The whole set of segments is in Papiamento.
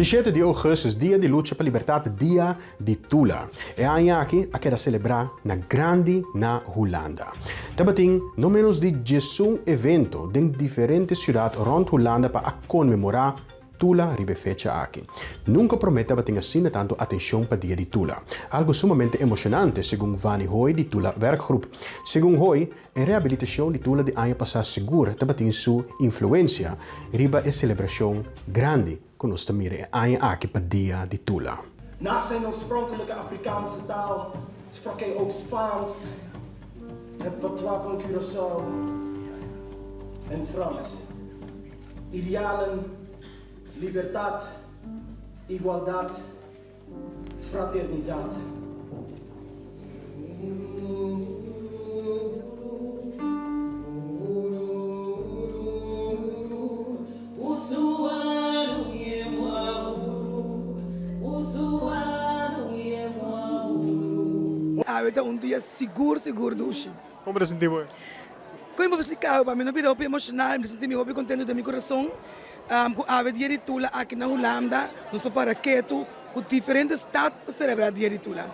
17 di ougùstùs, Dia di Lucha pa Libertat, Dia di Tula. E aña aki a keda selebrá na grandi na Hulanda. Tabatin no ménos di diesun evento den diferente siudat rònt Hulanda pa a konmemorá Tula riba e fecha aki. Nunka promé tabatin asina tantu atenshon pa Dia di Tula. Algu sumamente emoshonante, segun Vani Hooi di Tula Werkgroep. Segun Hooi, e rehabilitashon di Tula di aña pasá sigur tabatin su influensia riba e selebrashon grandi ku nos ta mira e aña aki pa Dia di Tula. Naast zijn oorspronkelijke Afrikaanse taal sprak hij ook Spaans, het patois van Curaçao en Frans. Idealen, libertad, igualdad, fraternidad. Awe ta un dia sigur sigur dushi. Kon bo ta sinti bo? Kon bo splika awe pa mi no bira hopi emoshonal, mi ta sinti mi hopi kontentu den mi kurason ku awe dia di Tula aki na Hulanda nos por para ketu ku diferente stad ta selebrá dia di Tula.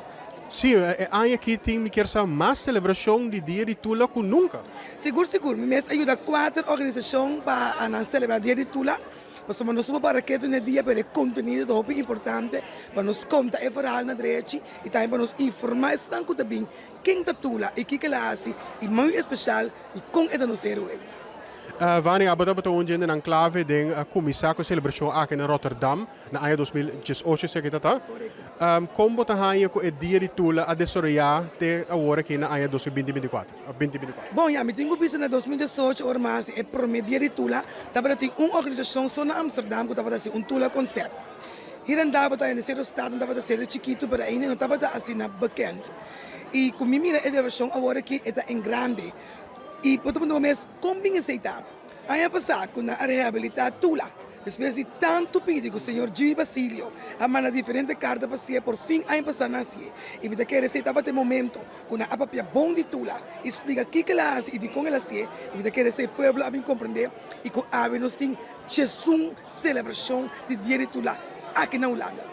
Sí, e aña aki tin mi kier sa mas selebrashon di dia di Tula ku nunka. Sigur sigur, mi mes a yuda kuater organisashon pa nan selebrá dia di Tula, pasobra nos no por para ketu na e dia pero e kontenido ta hopi importante pa nos konta e verhal na drechi i tambe pa nos informá esnan ku ta bin Ken ta Tula i kiko el a hasi i muy especial di kon e ta nos héroe? Vani, abo tabata un djendenan klave den kuminsá ku e selebrashon aki na Rotterdam na aña 2018 esaki ta ta. Kon bo ta haña ku e dia di Tula a desaroyá te awor aki na aña 2024? Bon ya, mi tin ku bisa na 2018 ora mi a hasi e promé dia di Tula tabata tin un organisashon so na Amsterdam ku tabata hasi un Tula concert. Hiernda tabata hende sero stad tabata sero chikitu pero ainda no tabata asina bekend. I ku mi mira e derashon awor aki e ta en grande. I bo ta puntra bo mes kon bin esei ta? Aña pasá ku nan a rehabilitá Tula despues di tantu pidi ku señor Jimmy Basilio a manda diferente karta pa hasié por fin aña pasá nan hasié. I mi ta kere esei tabata e momento ku nan a papia bon di Tula i splika kiko el a hasi i dikon el a hasié. I mi ta kere esei pueblo a bin komprendé i ku awe nos tin djesun selebrashon di Dia di Tula aki na Hulanda.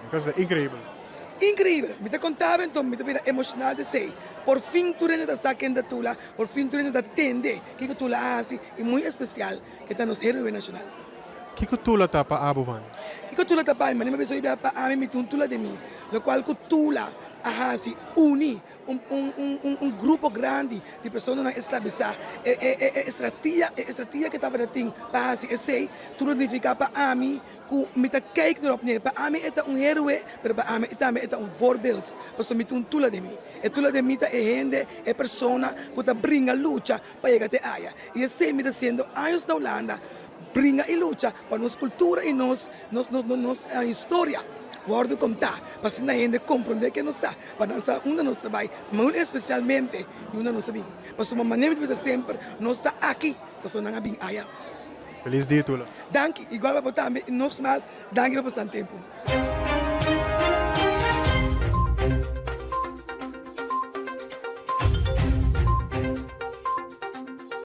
E kos ta inkreibel. Inkreibel! Mi ta konta bo enton mi ta bira emoshonal di esei. Por fin tur hende ta sa ken ta Tula, por fin tur hende ta tende kiko Tula a hasi i muy espesial ke ta nos héroe nashonal. Kiko Tula ta pa abo, Vani? Kiko Tula ta pa mi? Manera mi a bisa hoy bia pa ami mi tin un Tula den mi, lokual ku Tula a hasi uni Un un un un grupo grandi di personanan esklabisá. E e e e estratia e estratia ke tabata tin pa hasi esei tur lo nifiká pa ami ku mi ta kijk erop neer. Pa ami e ta un héroe, pero pa ami tambe e ta un voorbeeld, pasobra mi tin un tula den mi. E tula den mi ta e hende, e persona ku ta bringa lucha pa yega te aya. I esei mi ta siendo años na Hulanda, bringa i lucha pa nos kultura i nos nos nos nos historia wòrdu kontá, pa asina hende komprondé ken nos ta, pa nan sa unda nos ta bai, muy espesialmente di unda nos ta bini. Pasobra manera mi ta bisa semper, nos ta aki pasobra nan a bin aya. Felis dia Tula. Danki, igual pa bo tambe i nogmaals danki pa pasan tempu.